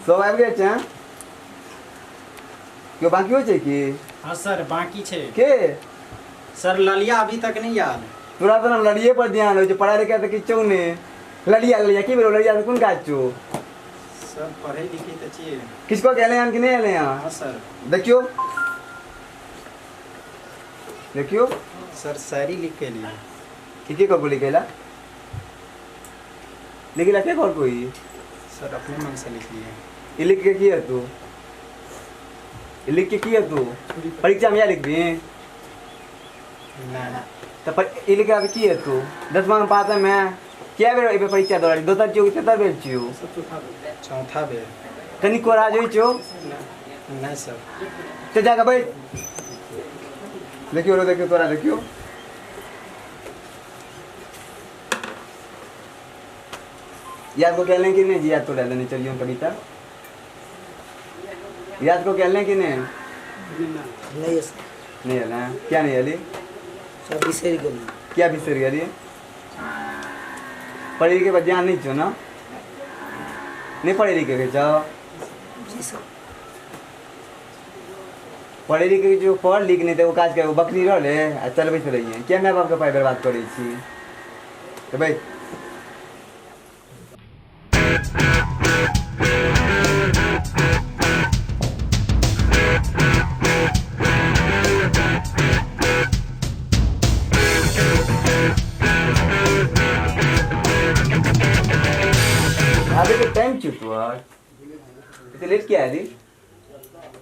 सब आबि गेल छै? केओ बाकी छै की? हाँ सर बाकी छै। के? सर ललिया अभी तक नहीं आयल। तोरा तो लड़िए पर ध्यान हो छै, पढ़ाई लिखाई तऽ किछो नहि। लड़िया लड़िया की भेलो? लड़िया से कोन काज छौ? सर पढ़ै लिखै तऽ छियै। किछको के एलै हन कि नहि एलै हन? हाँ सर। देखियौ देखियौ सर शायरी लिख के लिए। की के लिखेला? लिखेला के कर कोई? सर अपने मन से लिख लिए। ई लिख के की है तू? ई लिख के की है तू? परीक्षा में या लिखबी? ना तो पर ई लिख के की है तू? 10वां में पास में क्या बेर एबे परीक्षा दौड़ा? दोसर छियो कि तेसर बेर छियो? चौथा बेर। कनी कोराज होइ छौ? नहीं सर। तो जाके बैठ। देखियो रो देखियो तोरा देखियो। याद को कहले कि नहीं? जी याद तो डाल देने चलियो कविता। याद को कहले कि नहीं? नहीं सर। नहीं है ना? क्या नहीं अली? सब बिसरि गेली। क्या बिसरि गेली? पढ़े लिखे पर ध्यान नहीं छो ना? नहीं पढ़े लिखे के छौ? जी सर। पढ़े लिखे जो पढ़ लिख नहीं तो वो काज के बकरी रहले आ चलबैत रहिए। क्या my बाप के पाइ बर्बाद करै छी? तो भाई अभी तो टाइम चुप हुआ, इतने लेट क्या है दी?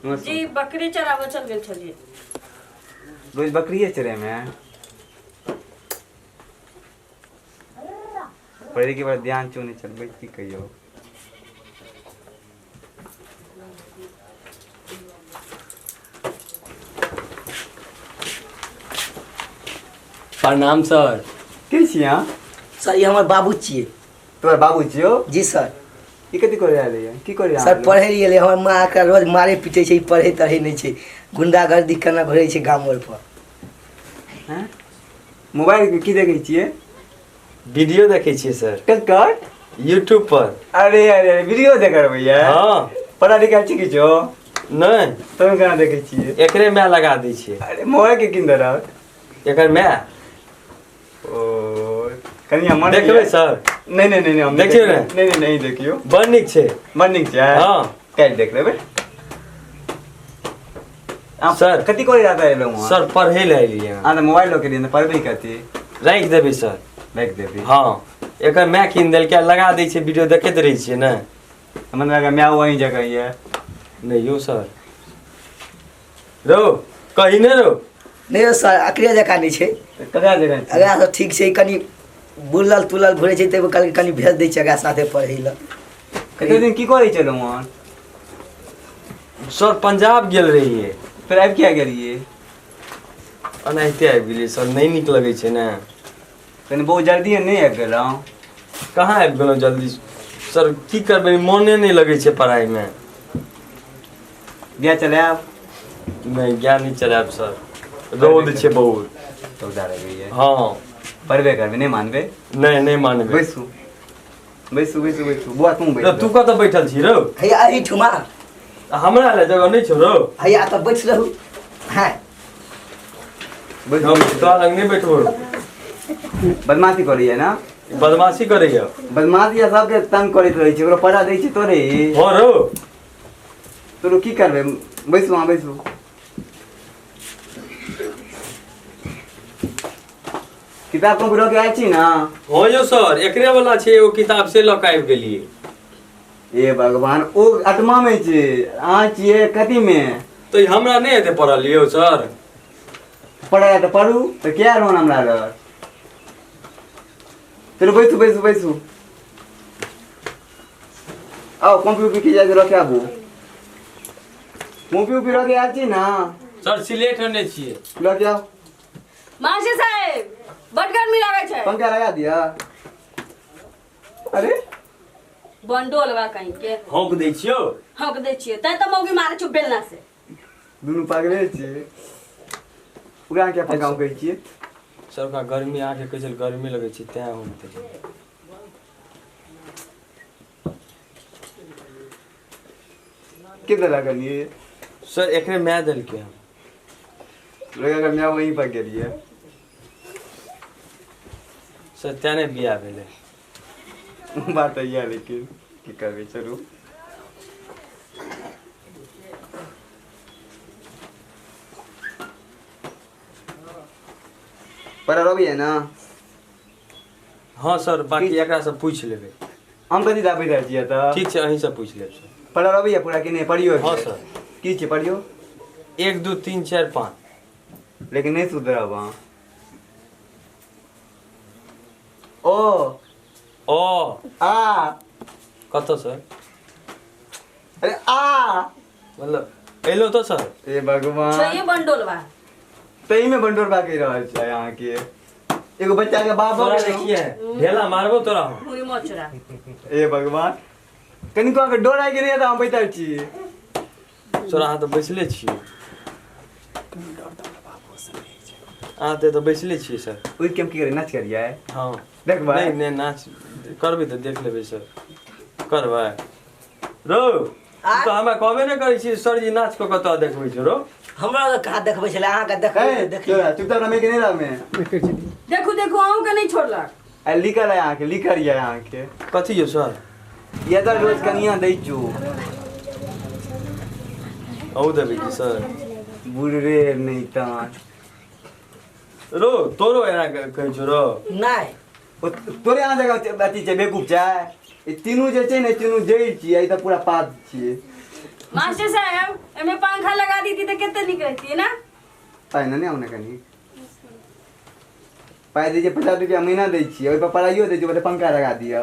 जी बकरी चरावे चल गेल छलिए। रोज बकरी चरे में पढ़े के बाद ध्यान क्यों नहीं चलबै की कहियो? प्रणाम सर। के छी अहाँ? सर ई हमर बाबू छियै। तोहर बाबू छियौ? जी सर। ई कथी करे आयल है? की करे सर? पढ़े लिए हमर माँ के रोज मारे पीटे छै, पढ़े तढ़े नहीं छै, गुंडागर्दी केना घुरै छै गाम घर पर। हैं? मोबाइल के की देखै छियै? वीडियो देखै छियै सर। ककर? यूट्यूब पर। अरे अरे वीडियो देख भैया? हाँ। पढ़ा लिखा छी किछो? नहीं। तुम केना देखै छियै? एकरे my लगा दै छियै। अरे मोबाइल के किन देलक? एकर my? ओ कनि हमर देखबै सर? नहीं नहीं नहीं हम देखियौ ने? नहीं नहीं नहीं देखियौ। बड़ नीक छै। बड़ नीक छै? हाँ। काल्हि देख लेबै। सर कथी करे जाता है लोग? सर पढ़े ले एलियै। हाँ तो मोबाइल लऽ के लिए पढ़बै कथी? राखि देबै सर। राखि देबै? हाँ एकर my कीन देलकै, लगा दै छै, वीडियो देखैत रहै छियै ने। हमरा लगा my वही जगह ये। नहीं यौ सर। रो कही नहीं रो। नहीं यौ सर अकरे जकाँ नहीं छै। ककरा जकाँ छै? अगरा सब ठीक छै, कनि बुलल तुलल घुरै छै तब कनि कनि भेज दै छै अगरा साथे पढ़ै लए। कते दिन की करै छलहुँ हन? सर पंजाब गेल रहियै। फेर आबि किया गेलियै? एनाहिते आबि गेलियै सर, नहीं नीक लगै छै ने। कनि बहुत जल्दी नहि आबि गेलहुँ? कहाँ आबि गेलहुँ जल्दी सर, की करबै मोने नहि लगै छै पढ़ाइमे। गाय चलायब? नहीं गाय नहीं चलायब सर, रौद छै बहुत। रौदा लगैए? हाँ। पढ़बे करबै नहीं मानबै? नहीं नहीं मानबै। बैसू बैसू बैसू बैसू बुआ तू बैस। तू कतऽ बैठल छी रौ? हैया एहिठुमा। हमरा लए जगह नहीं छौ रौ? हैया तऽ बैठ रहू। हाँ हम तोरा लग नहीं बैठबो। बदमाशी करैया ना? बदमाशी करैया। बदमाशी सबके तंग करैत रहै छै, ओकरा पढ़ा दै छै तोरे। हाँ रौ। तोरो की करबै? बैसू अहाँ बैसू। किताब कॉपी लऽ के आयल छी ना? हाँ यौ सर एकरे वाला छै एगो किताब से लऽ के आबि गेलियै। ए भगवान ओ आठमा में छै, अहाँ छियै कथी में? तऽ हमरा नहि हेतै पढ़ल यौ सर। पढ़ाया तऽ पढ़ू तऽ किया रोन हमरा लग? चलू बैसू बैसू बैसू। आउ कॉपी उपी की जाइ लऽ के आबू। कॉपी उपी लऽ के आयल छी ना? सर सिलेट आने छियै। लऽ के आउ। मास्टर साहेब बड गर्मी लागै छै। पंखा लगा दिया। अरे बंडोलवा कहीं के हौंक दै छियौ। हौंक दै छियै तैं तऽ मौगी मारै छौ बेलना से। दुनू पागले छियै। ओकरा किया पंखा हौंकै छियै? सर ओकरा गर्मी आके कहै छै गर्मी लगै छै तैं हौंक दै छै। के देलक हन सर एकरे my देलकै हन। लगा my वहीं पर गेलियै। सर तें नहि बियाह भेलै। बात है, लेकिन की करबै, चलू। पर रवि है ना? हाँ सर, बाकी एकरा से पूछि लेबै। हम कथी दाबै रहल छियै तऽ? ठीक छै, अहीं से पूछि लेब सर। पढ़ रवि है पूरा कि नहि? पढ़ियो। हाँ सर। की छै पढ़ियो? 1 2 3 4 5। लेकिन नहीं सुधरब अहाँ। ओ ओ आ कतऽ सर? अरे आ मतलब एलो तो सर। ए भगवान, छैये बंडोलबा। तही में बंडोलबा कहि रहल छै अहाँके। एगो बच्चा के बाप तोरा देखिए ढेला मारबो तोरा हम। पूरी मोचरा। ए भगवान, कनिको अहाँके डर आबि गेलै तऽ हम बैठल छी। सर अहाँ तऽ बैसले छियै। अहाँ तऽ बैसले छियै सर। उठि के हम की करियै, नाच करियै? हाँ देखबै? नहि नहि, नाच करबै तऽ देख लेबै सर। करबै रो तऽ हमरा कहबे नहि करै छी सर जी, नाच कऽ कतऽ देखबै छौ रो? हमरा तऽ कहाँ देखबै छलै, अहाँके देखबै। देखियौ चुपचाप रमे के नहि रमे। देखू देखू, अहूँके नहि छोड़लक। आ लिखल है अहाँके, लिखल यऽ अहाँके। कथी यौ सर? ये तऽ रोज कनिया दै छौ। अहूँ देबै की सर? बुढ़रे नहि तऽ रो तोरो एना कहै छौ रो? नहि, तोरे अहाँ जगह अथी छै, बेवकूफ छै। ई तीनू जे छै ने, तीनू जड़ि छियै, ई तऽ पूरा पात छियै। मास्टर साहब, एमे पंखा लगा दीती तऽ कते नीक रहती ना? पाइ ने आउ ने कनी। पाइ दै छियै 50 रुपया महीना दै छियै, ओहिपर पढ़ाइयो दै छियै, पंखा लगा दिअ।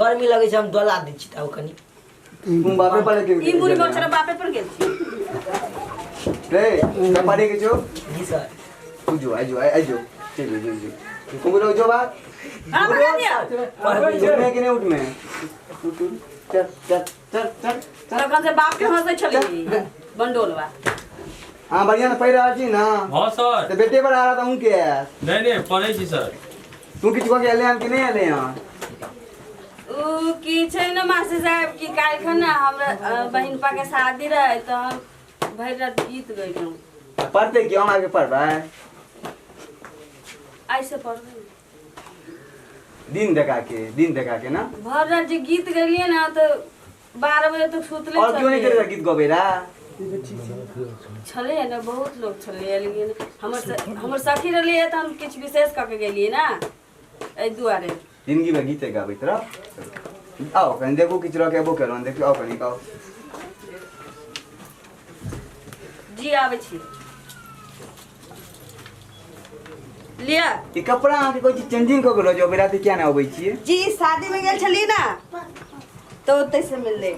गर्मी लगै छै, हम डोला दै छी तऽ कनी। तुम बापे पर के ई बुढ़ी बचरा बापे पर गेल छी रे। पढ़े के छौ? जी सर। तू जो, आइ जो, आइ जो, चल जो जो तुम जो बात। हां भगा दिया। उठमे कि नहि उठमे? चल चल चल चल। तखन से बाप के हंसै छलै बंडोलवा। हाँ बढ़िया से पढ़ि रहल छी ना? हाँ सर। तऽ बेटे पर आ रहा अहूँ के? नहीं नहीं, पढ़ै छी सर। तू किछु कऽ के एलै हन कि नहि एलै हन? उ की छै ने मास्टर साहब, कि काल्हिखन ने हमरा बहिनपा के शादी रहै तऽ हम भरि रात गीत गैलहुँ। पढ़तै कि हम आके पढ़बै? ऐसे पढ़बै दिन देखा के, दिन देखा के ना। भरि रात जे गीत गैलियै ना तऽ 12 बजे तक सुतले। और क्यों नहीं करे गीत गबेला? छलै ने, बहुत लोग छलै, लेकिन हमर हमर सखी रहलियै तऽ हम किछु विशेष कऽ के गेलियै ना, एहि दुआरे। जिंदगी में गीते गाबैत रह। आओ कनि देखू किछु रह के एबो केलहुँ, देखियौ। आओ कनि आओ। जी आबै छी। लिअ ई कपड़ा अहाँके कोइ चीज चेंजिंग कऽ के लऽ जाउ, राति किया नहि अबै छियै? जी शादी में गेल छलियै ना तऽ ओतै से मिललै।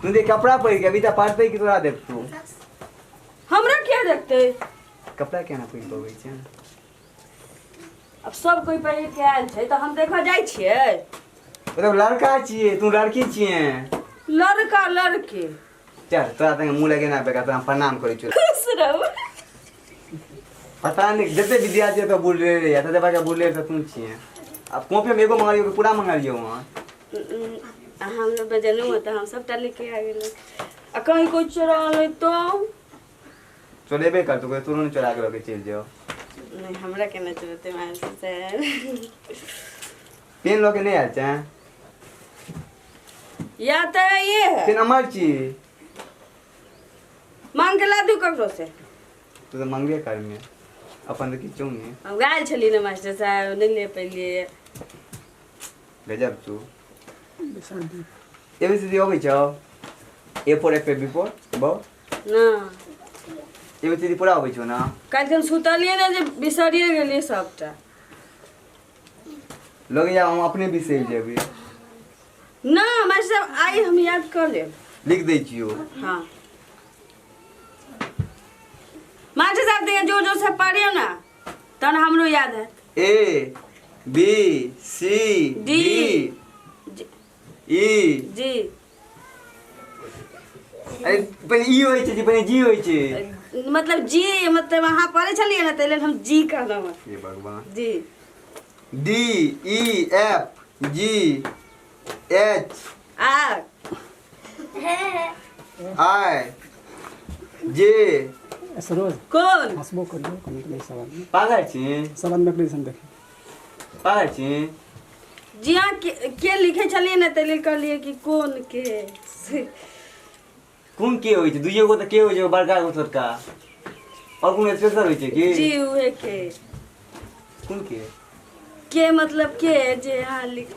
तू देख कपड़ा पहिर के अभी तऽ पढ़तै कि तोरा देखतौ? हमरा किया देखतै? कपड़ा केना पहिर के अबै छै? अब सब कोई पहिर के आयल छै तऽ हम देखऽ जाइ छियै। मतलब लड़का छियै, तू लड़की छियै। लड़का लड़की। चल तोरा तंगे मुँह लगेना बेकार, तोरा हम प्रणाम करै छियौ। खुश रहू। पता नहीं जते विद्यार्थी तो बोल रहे रे, तते बाके बोल रहे तू छियै। अब कॉपी में एगो मंगालियो कि पूरा मंगालियो वहाँ? हम लोग बजनू तऽ हम सबटा लेके आ गेलहुँ। आ कहीं कोई चोरा लै तो? चोरेबे करतौ, कोई तोरो नहि चोरा के लऽ के चलि जाओ। नहीं, हमरा केना चोरेतै मास्टर साहब? पेन लऽ के नहि आयल छै? या तऽ ये है पेन अमर छी। मांग के ला दू ककरो से। तू तऽ मांगबे करमे, अपन तऽ किछो नहि। हम गेल छलियै ने मास्टर साहब, नहि ले पेलियै। गजब छौ। एबीसीडी अबै छौ? A 4 F B 4 बौ ना। एबीसीडी पूरा अबै छौ ना? काल्हिखन सुतलियै ने जे बिसरिए गेलियै सबटा। लगे जा हम अपने बिसरि जेबै। ना मास्टर साहब, आइ हम याद कऽ लेब। लिख दै छियौ। हाँ मास्टर साहब, देखिए जोर जोर से पढ़ियौ ना तहन हमरो याद है। A B C D D E G. अरे पहिले ई होइ छै कि पहिले जी होइ छै? मतलब जी, मतलब अहाँ पढ़ै छलियै ने ताहि लेल हम जी कहलहुँ। हे भगवान। जी D E F G H R आई जे सरोज कौन हंसबो करियो कमेंट में सवाल में पागल छी सवाल में अपने देखी पागल छी जी हाँ के लिखे छलिए ने तै लेल कहलिए कि कौन के कोन के होइ छै दुइये गो त के होइ छै बड़का एगो छोटका और कोनो स्पेशल होइ छै की जी उहे के कोन के मतलब के जे हाँ लिख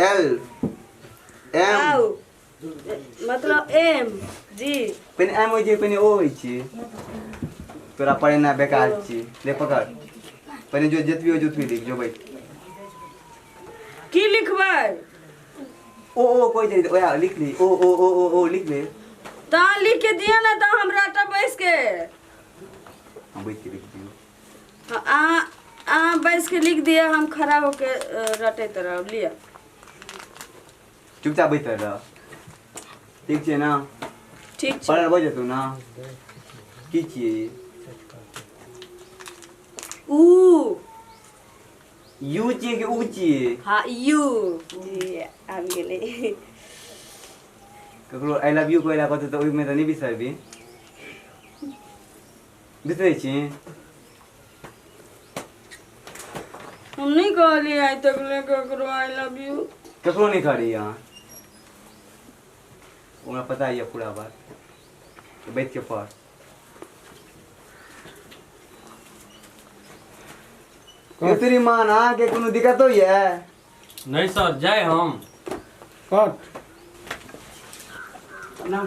एल एम मतलब एम जी पहिने एम होइ छै पहिने ओ होइ छै तोरा पढ़ेना बेकार छी ले पकड़ पहिने जो जतबी हो ओतबी लिख जो बैठ की लिखबै ओ ओ कोइ छै ओया लिख ली ओ ओ ओ ओ ओ लिख ले त लिख के दिअ ने त हमरा त बैस के हम बैठ के लिख दियौ अहाँ अहाँ बैस के लिख दिअ हम खड़ा होके रटैत रहब लिअ चुपचाप बैठ रह ठीक छै ना ठीक छै पढ़ल भऽ जेतौ ना की छियै उ यू छियै कि उ छियै हाँ यू जी आबि गेलै ककरो I love you कहै लए कहतौ तऽ ओहिमे तऽ नहि बिसरबी बिसरै छी हम नहीं कहलिए आइ तक ले ककरो I love you ककरो नहीं कहलियै अहाँ हमरा पता यऽ पूरा बात बैठ के पढ़ श्रीमान अहाँके कोनो दिक्कत होइए नहीं सर जाए हम कट नाम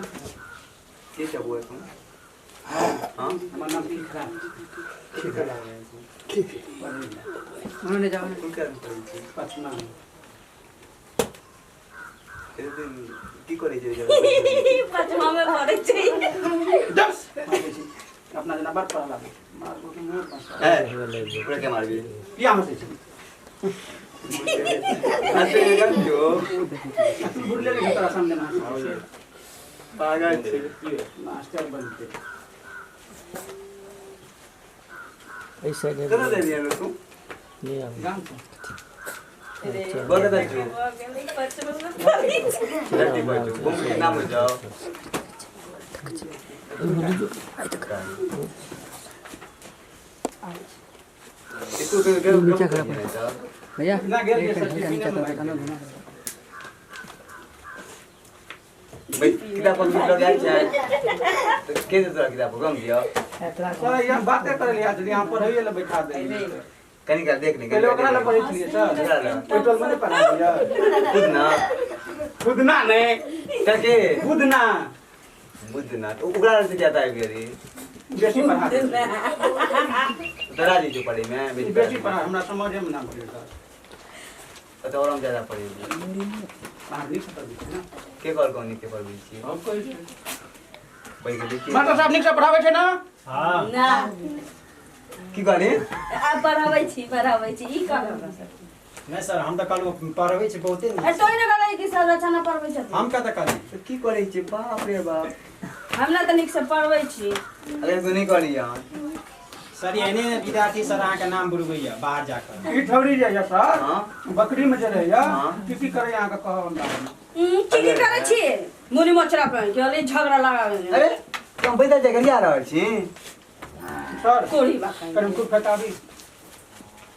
के छै बौआ एखन? हाँ हमर नाम खिखरा उन्होंने जाओ कोन क्लास में पढ़ै छी पचमा की करै छै पचमा में पढ़ै छै अपना जना बड़ पढ़ला मारबो के मुँह पर ए पूरा के मारबी किया हंसै छै हंसै गल जो तू बुढ़ले नहीं तोरा सामने में हंसै पागल छै मास्टर बनते ऐसे कतऽ देलियै तू गाम से बोल कतऽ छौ पचमा में पढ़ै छै जल्दी बजू घूम के नाम हो जाओ नीचा खड़ा भैया ना गेल जे सर टिफिन में खाना घुमा भाई किताब पर लग जाय छै के दे तोरा किताब गम दियो सर यहाँ बातें करे लिया यहाँ पढ़ैए ले बैठा दे कनी काल देख ले पहले ओकरा ले पढ़ै छलियै सर ओकरा लए। ओहि टोल में नहीं पढ़ा दिया खुद ना खुद ना नहीं के खुद ना बुझ ना तो ओकरा से क्या आबि गेली बेसी पढ़ा दे तोरा जी जो पढ़ै में बेसी पढ़ा हमरा समझे में ना पड़े सर तो और हम ज्यादा पढ़ै अहाँ नीक से पढ़बै छी ना के कहल कौन के पढ़बै छी हम कहै छी पढ़ि के देखिए मास्टर साहब नीक से पढ़ाबै छै ना हाँ ना की कहली आ पढ़ाबै छी ई कहब सर नहीं सर हम तऽ कहलहुँ पढ़बै छी बहुते नीक ए तोय ने कहलै कि सर अच्छा ना पढ़बै छथिन हम कतऽ कहली तो की करै छी बाप रे बाप हमरा तऽ नीक से पढ़बै छी अरे तू नहीं कहली अहाँ सर एहने विद्यार्थी सर अहाँके नाम बुड़बैया बाहर जाकर ई ठौरी जे यऽ सर हाँ बकरी में जे रहैया हाँ। की की करैया अहाँके कहब हमरा की की करै छी मुनि मोचरा पहिन के अली झगड़ा लगाबै अरे हम बैठल छै गरिया रहल छी सर कोड़ी बाका कनि खूब फेटाबी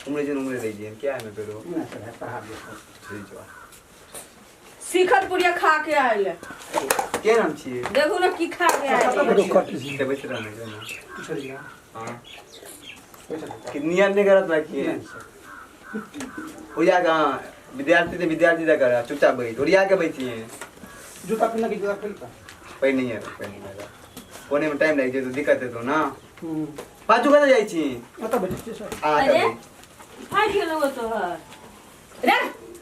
उम्रे जन उम्रे दै छियै क्या है मेरो नहि सर पढ़ा दियौ सर ठीक छै शिखर पुरिया खा के आयल के नाम छियै देखू ने की खा के आयल ते बैठ रहना छै ना छोड़िया हां कि नियम नहीं करत रखिए ओरिया का विद्यार्थी ते विद्यार्थी दा करा चुपचाप बैठ ओरिया के बैठिए जूता पिन्ह के जूता खोलि कऽ पहिर नहीं है पहिर नहीं है कोने में टाइम लागि जेतौ दिक्कत हेतौ ना पाछू कतऽ जाइ छी ओतऽ बैठै छियै सर आ अरे फाटि गेलौ तोहर रे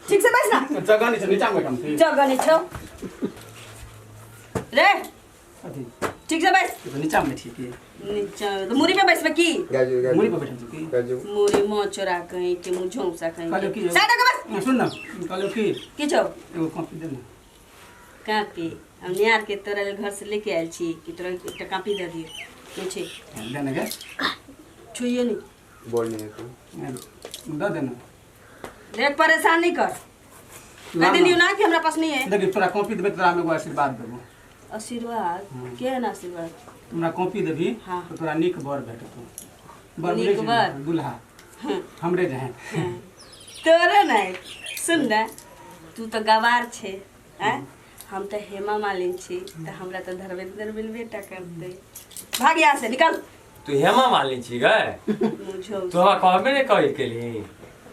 ठीक से बैस ना जगह नहि छै नीचा मे बैठम छी जगह नहि छौ रे अथी ठीक से बैस नीचा मे बैठिए की नीचा तो मुरी पे बैसबे की गाजू मुड़ी पर बैठल छी की गाजू मुरी मोचरा कहीं के मुँह झौंसा कहीं कहलियौ के की साइड के बस सुन न कहलियौ की की छौ एगो कॉपी दे ने कापी हम निहार के तोरा लेल घर से लेके आयल छी कि तोरा एकटा कापी दे दियौ नहि छै दे ने गे छुइए नहीं बोल नहीं तू दऽ दे ने देख परेशान नहीं कर कह देलियो ना कि हमरा पास नहीं है। देखी तोरा कॉपी देबै तोरा हम एगो आशीर्वाद देबो। आशीर्वाद के है ना आशीर्वाद? हमरा कॉपी देबी हाँ। तो तोरा नीक बर भेटतो। बर नीक बुझै बर? छी दुल्हा हमरे जहे। तोरे नहीं सुन ना, तू तो गवार छे हैं, हम तो हेमा मालिन छी तो हमरा तो धर्मेंद्र मिलबे टा करते। भाग यहाँ से निकल। तू हेमा मालिन छी गए? मुझो तू हमरा कहबे नहीं कहे के लिए।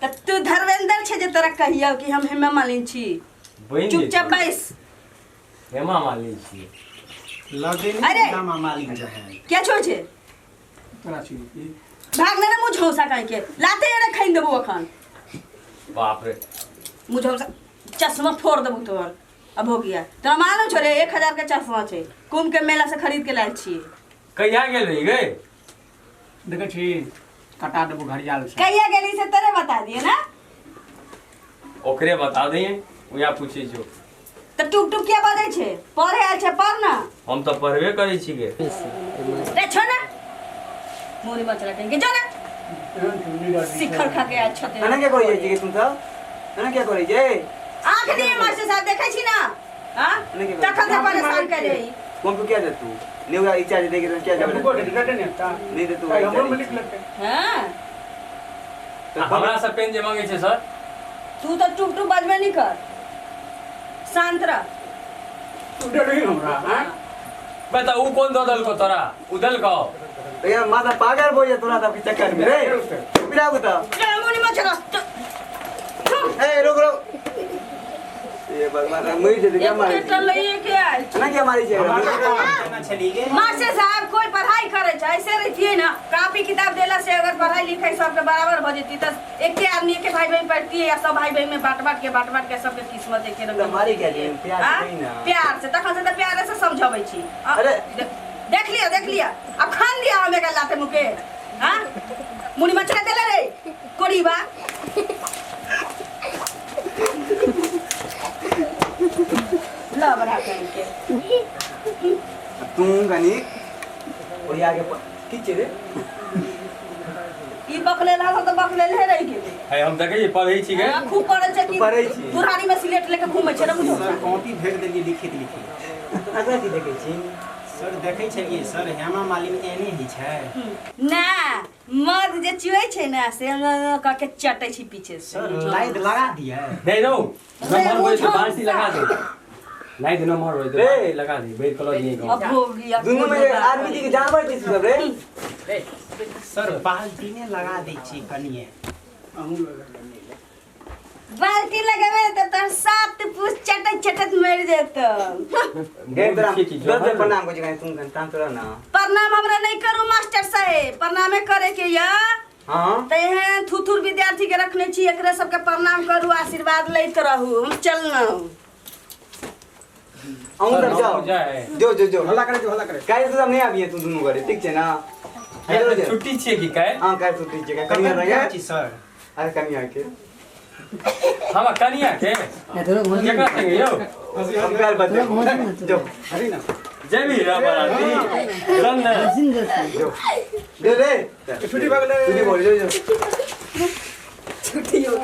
त तू धर्मेंद्र छे जे तोरा कहियो कि हम हेमा मालिन छी। चुपचाप बैस। हेमा मालिन छी लगे अरे! नहीं हेमा मालिन जहे। क्या छो छे तोरा छी भाग ना मुझ हौसा कह के लाते रे खाइन देबो अखन। बाप रे मुझ हौसा चश्मा फोड़ देबो तोर। अब हो गया तोरा मालूम छो रे 1000 के चश्मा छे, कुंभ के मेला से खरीद के लायल छी। कहिया गेल रही गए? देखै छी कटा देबो घड़ियाल से। कहिया गेली से तोरे बता दिए ना। ओकरे बता दिए उया पूछे छो। त टुक टुक क्या बजै छे? पढ़े आयल छे पढ़ ना। हम त पढ़बे करै छी गे। रे छो ना मोरी बचला कहीं के जो ना शिखर खा के आयल छते। एना क्या करै छी तुम सब? एना क्या करै छै? आंख नहीं मास्टर साहब देखै छी ना। हां तखन से परेशान करे। कॉपी क्या दे तू? नेउरा इच्छा दे के क्या जाबे? नहीं दे तू। हमरो में लिख लेते। हां तो हमरा से पेन जे मांगे छे सर। तू तो टुक टुक बजबे नहीं कर, शांत रह। तू डरी हमरा हां बता उ कोन दऽ देलको तोरा? उ देलको तो यार माथा पागल हो जा तोरा सब के चक्कर में रे। पिराबू त मुनी मचरा। ए रुक रुक ये भगवान मर जेते क्या मारे के आयल ना क्या मारे छे? मास्टर साहब कोई पढ़ाई करे छै ऐसे रहिए ना, कॉपी किताब देला से अगर पढ़ाई लिखाई सबके बराबर भ जेती त एके आदमी एके भाई बहन पढ़ती या सब भाई बहन में बांट बांट के सबके किस्मत एके रंग। मारे क्या जे प्यार से कही ना। प्यार से तखन से त प्यार से समझाबै छी। अरे देख लिया देख लिया अब खान दिया हमें का लाते मुके। हां मुनी मचरा देले रे कोरीबा। ला बड़ा करके तू गनी ओरिया के की छे रे? ई बकलेल हल त बकलेल हे रहि गेलै। है हम देखै छी पढ़ै छी गे। खूब पढ़ै छै कि पढ़ै छी। पुरानी में सिलेट लेके घूमै छै ना बुझो। सर कॉपी भेज देलियै लिखित लिखित। अगला की देखै छी? सर देखै छलियै सर हेमा मालिन एने ही छै ना। मध जे चुए छै ना से क के चटै छै पीछे से। सर लाइट लगा दिए। नहीं रो नंबर होय तो बांसी लगा दे। लाइट नंबर होय तो बांसी लगा दे बैठ कलो दिए गांव। अब हो गया दुनू में आदमी जी के जानवर छी सब रे। सर बाल्टी में लगा दै छी कनिए। अहूं लगा बाल्टी लगावे त तोर सात पूछ चटत चटत मर जेतो। गे तोरा दस प्रणाम को जगह तुम ताम तोरा ना प्रणाम हमरा नहीं करू मास्टर साहेब। प्रणामे करे के या हां त एहन थुथुर विद्यार्थी के रखने छी एकरे सबके प्रणाम करू आशीर्वाद लैत रहू। हम चलना अहूं तब जाओ जो जो जो हल्ला करे जो हल्ला करे। काहे तो नहीं आबिए तू दुनू घरे ठीक छै ना? छुट्टी छियै की काहे? हां काहे छुट्टी छियै कनिया रहे छी सर। अरे कनिया के हम कनिया के केकरा संगे यौ? हम काल बजे जो हरी ना जेबी रे बराती चल ना जो दे रे छुट्टी भऽ गेलै। छुट्टी बोल जो जो छुट्टी हो।